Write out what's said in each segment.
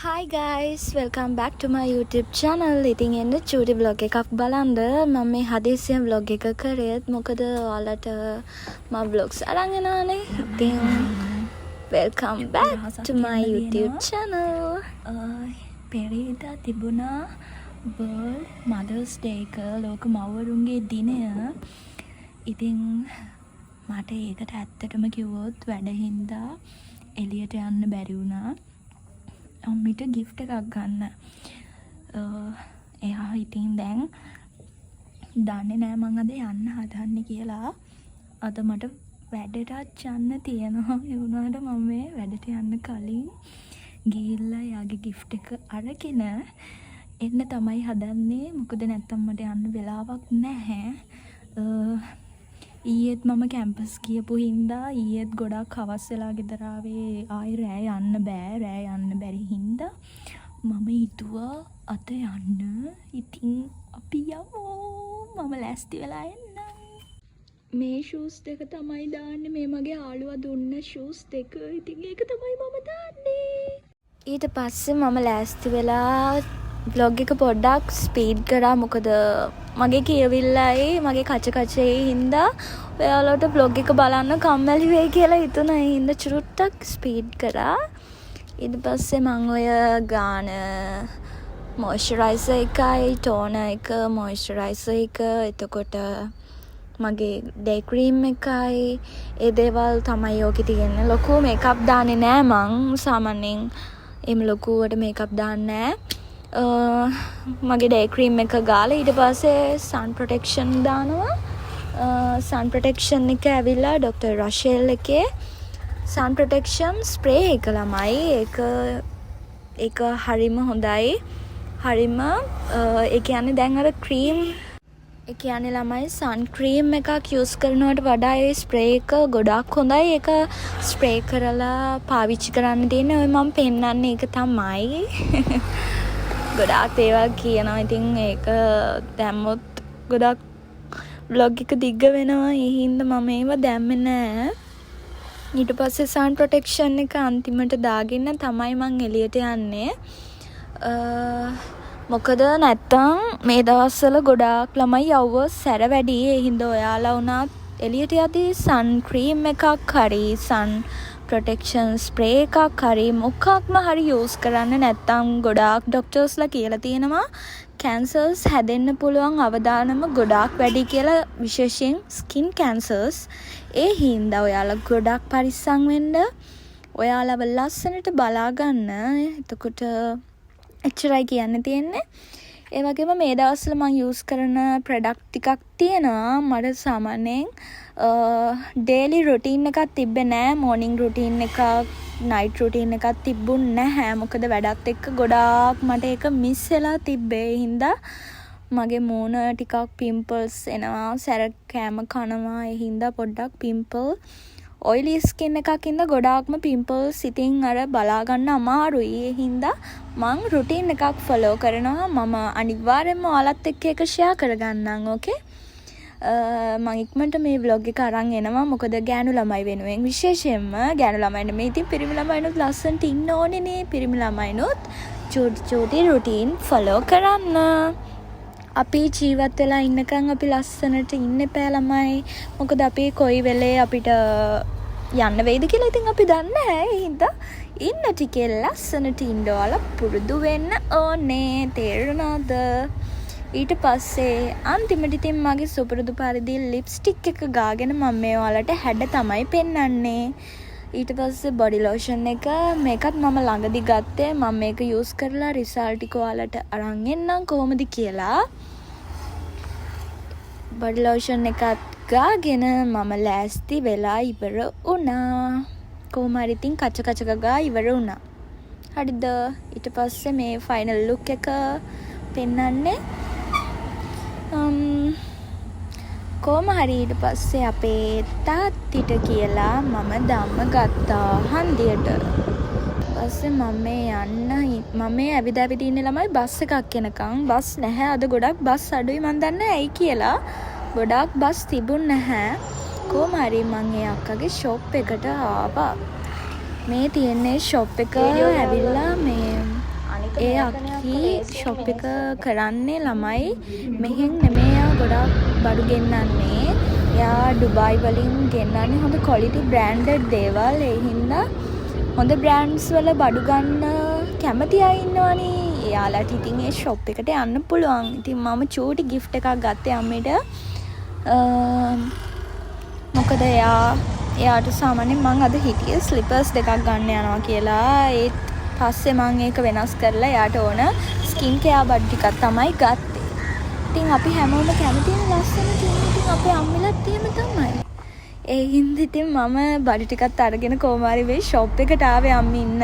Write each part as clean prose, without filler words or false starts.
Hi guys, welcome back to my YouTube channel. ඉතින් එන්න චූටි ව්ලොග් එකක් බලන්න. මම මේ හදිස්සියෙන් ව්ලොග් එක කරේත් මොකද ඔයාලට මම ව්ලොග්ස් අරන් එනවානේ. ඉතින් welcome back to my YouTube channel. පෙරේදා තිබුණා වර්ල්ඩ් මදර්ස් ඩේ එක, ලෝක මව්වරුන්ගේ දිනය. ඉතින් මට ඒකට ඇත්තටම කිව්වොත් වැඩ හින්දා එළියට යන්න බැරි වුණා අම්මිට ගිෆ්ට් එකක් ගන්න. එයා ඉතින් දැන් දන්නේ නෑ මං අද යන්න හදන්නේ කියලා. අද මට වැඩටත් යන්න තියෙනවා. ඒ වුණාට මම මේ වැඩට යන්න කලින් ගිහිල්ලා එයාගේ ගිෆ්ට් එක අරගෙන එන්න තමයි හදන්නේ. මොකද නැත්තම් මට යන්න වෙලාවක් නැහැ. ඊයේත් මම කැම්පස් ගියපු හින්දා ඊයේත් ගොඩක් හවස් වෙලා ගෙදර ආවේ. ආයෙ රෑ යන්න බෑ. රෑ යන්න බැරි හින්දා මම හිතුවා අද යන්න. ඉතින් අපි යමු. මම ලෑස්ති වෙලා එන්නම්. මේ ෂූස් දෙක තමයි දාන්නේ. මේ මගේ යාළුවා දුන්න ෂූස් දෙක. ඉතින් ඒක තමයි මම දාන්නේ. ඊට පස්සේ මම ලෑස්ති වෙලා ව්ලොග් එක පොඩ්ඩක් ස්පීඩ් කරා, මොකද මගේ කියවිල්ලයි මගේ කච කචේ හින්දා ඔයාලට ව්ලොග් එක බලන්න කම්මැලි වෙයි කියලා හිතුණා. ඒ හින්දා චුට්ටක් ස්පීඩ් කරා. ඊට පස්සේ මං ඔය ගාන මොයිස්චරයිසර් එකයි, ටෝනර් එක, මොයිස්චරයිසර් එක, එතකොට මගේ ඩේ ක්‍රීම් එකයි, ඒ දේවල් තමයි ඕකේ තියෙන්නේ. ලොකු මේකප් දාන්නේ නෑ මං. සාමාන්‍යයෙන් එහෙම ලොකුවට මේකප් දාන්නේ නෑ. මගේ ඩේ ක්‍රීම් එක ගාලා ඊට පස්සේ සන් ප්‍රොටෙක්ෂන් දානවා. සන් ප්‍රොටෙක්ෂන් එක ඇවිල්ලා ඩොක්ටර් රෂෙල් එකේ සන් ප්‍රොටෙක්ෂන් ස්ප්‍රේ එක ළමයි. ඒක ඒක හරිම හොඳයි. හරිම, ඒ කියන්නේ දැන් අර ක්‍රීම්, ඒ කියන්නේ ළමයි, සන් ක්‍රීම් එකක් යූස් කරනවට වඩා ඒ ස්ප්‍රේ එක ගොඩක් හොඳයි. ඒක ස්ප්‍රේ කරලා පාවිච්චි කරන්න තියෙන්නේ ඔය මං පෙන්නන්නේ ඒක තමයි. ගොඩාක් දේවල් කියනවා. ඉතින් ඒක දැම්මොත් ගොඩක් ව්ලොග් එක දිග වෙනවා. ඒ හින්දා මම ඒවා දැම්මේ නෑ. ඊට පස්සේ සන් ප්‍රොටෙක්ෂන් එක අන්තිමට දාගෙන තමයි මං එළියට යන්නේ. මොකද නැත්තම් මේ දවස්වල ගොඩාක් ළමයි අවුව සැර වැඩි. ඒ හින්දා ඔයාලා වුණත් එළියට යද්දී සන් ක්‍රීම් එකක් හරි සන් ප්‍රොටෙක්ෂන් ස්ප්‍රේ එකක් හරි මොකක්ම හරි යූස් කරන්න. නැත්තම් ගොඩාක් ඩොක්ටර්ස්ලා කියලා තියෙනවා කැන්සර්ස් හැදෙන්න පුළුවන් අවදානම ගොඩාක් වැඩි කියලා, විශේෂයෙන් ස්කින් කැන්සර්ස්. ඒ හින්දා ඔයාලා ගොඩක් පරිස්සම් වෙන්න. ඔයාලව ලස්සනට බලා ගන්න. එතකොට එච්චරයි කියන්න තියෙන්නේ. ඒ වගේම මේ දවස්වල මං යූස් කරන ප්‍රොඩක්ට් ටිකක් තියෙනවා. මට සාමාන්‍යයෙන් ඩේලි රුටීන් එකක් තිබ්බේ නෑ. මෝර්නිං රුටීන් එකක්, නයිට් රුටීන් එකක් තිබ්බුන් නැහැ. මොකද වැඩත් එක්ක ගොඩාක් මට ඒක මිස් වෙලා තිබ්බේ. ඒ හින්දා මගේ මූණ ටිකක් පිම්පල්ස් එනවා. සැර කෑම කනවා. ඒ හින්දා පොඩ්ඩක් පිම්පල්, ඔයිලි ස්කින් එකක් හින්දා ගොඩාක්ම පිම්පල්ස් ඉතින් අර බලා ගන්න අමාරුයි. ඒ හින්දා මං රුටීන් එකක් ෆලෝ කරනවා. මම අනිවාර්යෙන්ම ඔයාලත් එක්ක ඒක ෂෙයා කරගන්නම්. ඕකේ? මං ඉක්මනට මේ ව්ලොග් එක අරන් එනවා. මොකද ගෑනු ළමයි වෙනුවෙන්, විශේෂයෙන්ම ගෑනු ළමයි නෙමෙයි ඉතින්, පිරිමි ළමයිනුත් ලස්සනට ඉන්න ඕනේනේ. පිරිමි ළමයිනුත් චූටි චූටි රුටීන් ෆලෝ කරන්න. අපි ජීවත් වෙලා ඉන්නකන් අපි ලස්සනට ඉන්න එපෑ ළමයි. මොකද අපි කොයි වෙලේ අපිට යන්න වෙයිද කියලා ඉතින් අපි දන්නේ නැහැ. ඒ හින්දා ඉන්න ටිකේ ලස්සනට ඉන්න ඔයාලා පුරුදු වෙන්න ඕනේ. තේරුණාද? ඊට පස්සේ අන්තිමට ඉතින් මගේ සුපුරුදු පරිදි ලිප්ස්ටික් එක ගාගෙන මම මේ ඔයාලට හැඩ තමයි පෙන්නන්නේ. ඊට පස්සේ බොඩි ලෝෂන් එක, මේකත් මම ළඟදි ගත්තේ. මම මේක යූස් කරලා රිසල්ට් ටික ඔයාලට අරන් එන්නම් කොහොමද කියලා. බොඩි ලෝෂන් එකත් ගාගෙන මම ලෑස්ති වෙලා ඉවර වුණා. කොහොම හරි ඉතින් කච කච ගගා ඉවර වුණා. හරිද? ඊට පස්සේ මේ ෆයිනල් ලුක් එක පෙන්නන්නේ. කොහොම හරි ඊට පස්සේ අපේ තාත්තිට කියලා මම දම්ම ගත්තා හන්දියට. පස්සේ මම මේ යන්න මම මේ ඇවිද ඇවිද ඉන්නේ ළමයි බස් එකක් එනකන්. බස් නැහැ අද. ගොඩක් බස් අඩුයි. මං දන්නේ නැහැ ඇයි කියලා. ගොඩාක් බස් තිබුන් නැහැ. කොහොම හරි මං ඒ අක්කගේ ෂොප් එකට ආවා. මේ තියෙන්නේ ෂොප් එක ඇවිල්ලා මේ ඒ අක්කි ෂොප් එක කරන්නේ ළමයි මෙහෙන් නෙමෙයි එයා ගොඩාක් බඩු ගෙන්නන්නේ. එයා ඩුබායි වලින් ගෙන්නන්නේ හොඳ ක්වොලිටි බ්‍රෑන්ඩඩ් දේවල්. ඒ හින්දා හොඳ බ්‍රෑන්ඩ්ස් වල බඩු ගන්න කැමති අය ඉන්නවනේ. එයාලට ඉතින් ඒ ෂොප් එකට යන්න පුළුවන්. ඉතින් මම චූටි ගිෆ්ට් එකක් ගත්තේ අම්මිට. මොකද එයාට සාමාන්‍යයෙන් මං අද හිටියේ ස්ලිපර්ස් දෙකක් ගන්න යනවා කියලා. ඒත් පස්සේ මං ඒක වෙනස් කරලා එයාට ඕන ස්කින් කෙයා බඩු ටිකක් තමයි ගත්තේ. ඉතින් අපි හැමෝම කැමතිනේ ලස්සනට ඉන්න. ඉතින් අපේ අම්මිලත් එහෙම තමයි. ඒ හින්දා ඉතින් මම බඩු ටිකත් අරගෙන කොහොම හරි මේ ෂොප් එකට ආවේ අම්මි ඉන්න.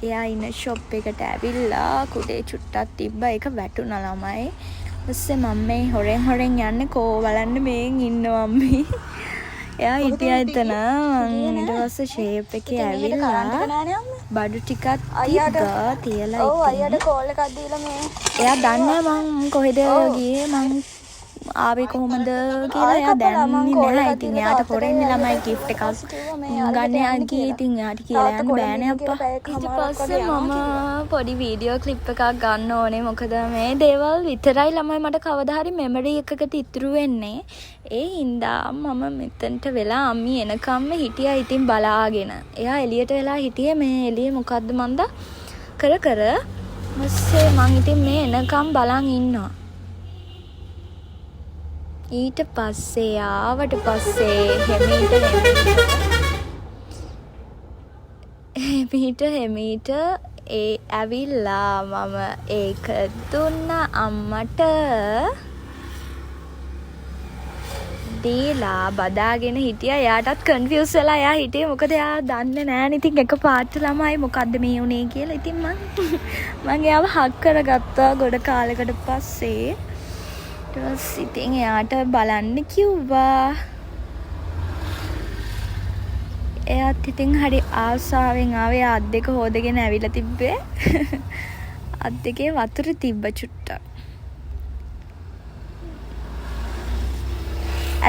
එයා ඉන්න ෂොප් එකට ඇවිල්ලා කුඩේ චුට්ටක් තිබ්බා. ඒක වැටුණා ළමයි. පස්සේ මම මේ හොරෙන් හොරෙන් යන්නේ කෝ බලන්න මේන් ඉන්නවා අම්මි. එයා හිටියා එතන. මං ඊට පස්සේ ෂේප් එකේ ඇවිල්ලා බඩු ටිකක් තිබ්බා. තියලා ඉතින් කෝල් එකක් දීලා මේ එයා දන්නේ නෑ මං කොහෙද ගියේ, මං ආවේ කොහොමද කියලා එයා දන්නේ නැහැ. ඉතින් එයාට හොරෙන්නේ ළමයි ගිෆ්ට් එකක් ගන්න යන් ගියේ. ඉතින් එයාට කියලා යන්න බෑනේ අප්පා. ඊට පස්සේ මම පොඩි වීඩියෝ ක්ලිප් එකක් ගන්න ඕනේ. මොකද මේ දේවල් විතරයි ළමයි මට කවදා හරි මෙමරි එකකට ඉතුරු වෙන්නේ. ඒ හින්දා මම මෙතනට වෙලා අම්මි එනකම්ම හිටියා ඉතින් බලාගෙන. එයා එළියට වෙලා හිටියේ මේ එළියේ මොකද්ද මන්දා කර කර. පස්සේ මං ඉතින් මේ එනකම් බලන් ඉන්නවා. ඊට පස්සේ ආවට පස්සේ හෙමීට හෙමීට හෙමීට ඒ ඇවිල්ලා මම ඒක දුන්නා අම්මට. දීලා බදාගෙන හිටියා. එයාටත් කන්ෆියුස් වෙලා එයා හිටියේ. මොකද එයා දන්නේ නෑනේ ඉතින් එක පාට ළමයි මොකද්ද මේ වුනේ කියලා. ඉතින් මං එයාව හග් කරගත්තා ගොඩ කාලෙකට පස්සේ. ඊට පස්සේ ඉතින් එයාට බලන්න කිව්වා. එයාත් ඉතින් හරි ආසාවෙන් ආවේ. එයා අත් දෙක හෝදගෙන ඇවිල්ලා තිබ්බේ. අත් දෙකේ වතුර තිබ්බ චුට්ටක්.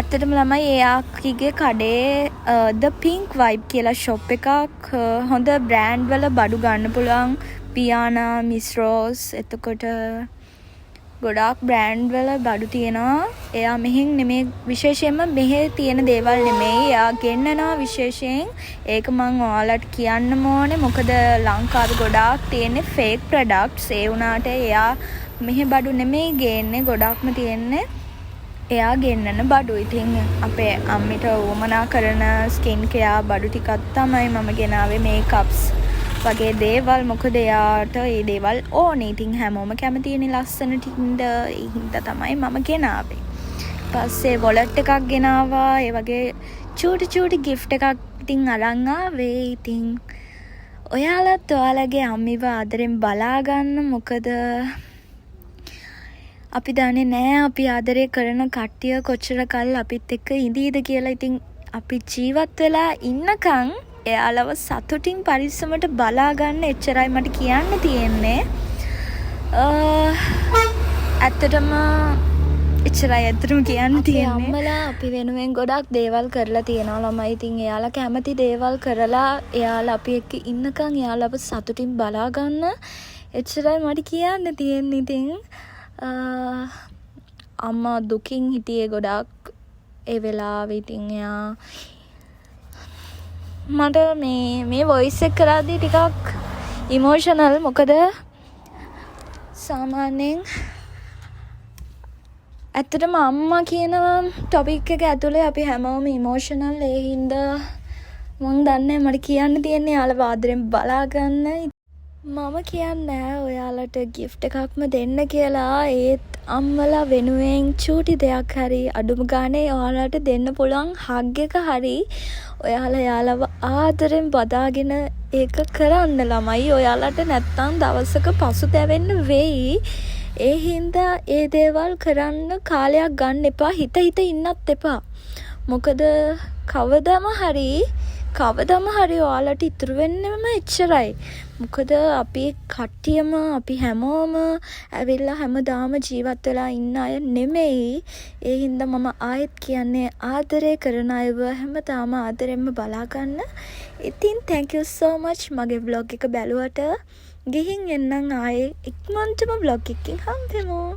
ඇත්තටම ළමයි ඒ අක්කිගේ කඩේ The Pink Vibe කියලා ෂොප් එකක්. හොඳ බ්‍රෑන්ඩ් වල බඩු ගන්න පුළුවන්. පියානා, මිස් රෝස්, එතකොට ගොඩාක් බ්‍රෑන්ඩ් වල බඩු තියෙනවා. එයා මෙහෙන් නෙමේ, විශේෂයෙන්ම මෙහෙ තියෙන දේවල් නෙමෙයි එයා ගෙන්නනවා විශේෂයෙන්. ඒක මං ඔයාලට කියන්නම ඕනේ. මොකද ලංකාවේ ගොඩාක් තියෙන්නේ ෆේක් ප්‍රොඩක්ට්ස්. ඒ වුණාට එයා මෙහෙ බඩු නෙමෙයි ගේන්නේ, ගොඩාක්ම තියෙන්නේ එයා ගෙන්නන බඩු. ඉතින් අපේ අම්මිට උවමනා කරන ස්කින් කෙයා බඩු ටිකක් තමයි මම ගෙනාවේ, මේකප්ස් වගේ දේවල්. මොකද එයාට ඒ දේවල් ඕනේ. ඉතින් හැමෝම කැමතිනේ ලස්සනට ඉන්න. ඒ හින්දා තමයි මම ගෙනාවේ. පස්සේ වොලට් එකක් ගෙනාවා. ඒ වගේ චූටි චූටි ගිෆ්ට් එකක් ඉතින් අරන් ආවේ. ඉතින් ඔයාලත් ඔයාලගේ අම්මිව ආදරෙන් බලා ගන්න. මොකද අපි දන්නේ නෑ අපි ආදරය කරන කට්ටිය කොච්චර කල් අපිත් එක්ක ඉඳීද කියලා. ඉතින් අපි ජීවත් වෙලා ඉන්නකන් එයාලව සතුටින් පරිස්සමට බලා ගන්න, එච්චරයි මට කියන්න තියෙන්නේ. ඇත්තටම එච්චරයි ඇත්තටම කියන්න අපේ තියෙන්නේ. අම්මලා අපි වෙනුවෙන් ගොඩක් දේවල් කරලා තියෙනවා ළමයි. ඉතින් එයාලා කැමති දේවල් කරලා එයාලා අපි එක්ක ඉන්නකන් එයාලව සතුටින් බලා ගන්න. එච්චරයි මට කියන්න තියෙන්නේ. ඉතින් අම්මා දුකින් හිටියේ ගොඩක් ඒ වෙලාවේ. ඉතින් එයා මට මේ වොයිස් එක කරද්දී ටිකක් ඉමෝෂනල්. මොකද සාමාන්‍යයෙන් ඇත්තටම අම්මා කියන ටොපික් එක ඇතුලේ අපි හැමෝම ඉමෝෂනල්. ඒ හින්දා මං දන්නේ නෑ මට කියන්න තියෙන්නේ එයාලව ආදරෙන් බලා ගන්න. මම කියන්නේ නෑ ඔයාලට ගිෆ්ට් එකක්ම දෙන්න කියලා. ඒත් අම්මලා වෙනුවෙන් චූටි දෙයක් හරි අඩුම ගානේ ඔයාලට දෙන්න පුළුවන් හග් එක හරි ඔයාලා එයාලව ආදරෙන් බදාගෙන ඒක කරන්න ළමයි. ඔයාලට නැත්තම් දවසක පසුතැවෙන්න වෙයි. ඒ හින්දා ඒ දේවල් කරන්න කාලයක් ගන්න එපා. හිත හිත ඉන්නත් එපා. මොකද කවදම හරි ඔයාලට ඉතුරු වෙන්නෙම එච්චරයි. මොකද අපි කට්ටියම, අපි හැමෝම ඇවිල්ලා හැමදාම ජීවත් වෙලා ඉන්න අය නෙමෙයි. ඒ හින්දා මම ආයෙත් කියන්නේ, ආදරේ කරන අයව හැමදාම ආදරෙන්ම බලා ගන්න. ඉතින් thank you so much මගේ ව්ලොග් එක බැලුවට. ගිහින් එන්නම්. ආයේ ඉක්මනටම ව්ලොග් එකකින් හම්බෙමු.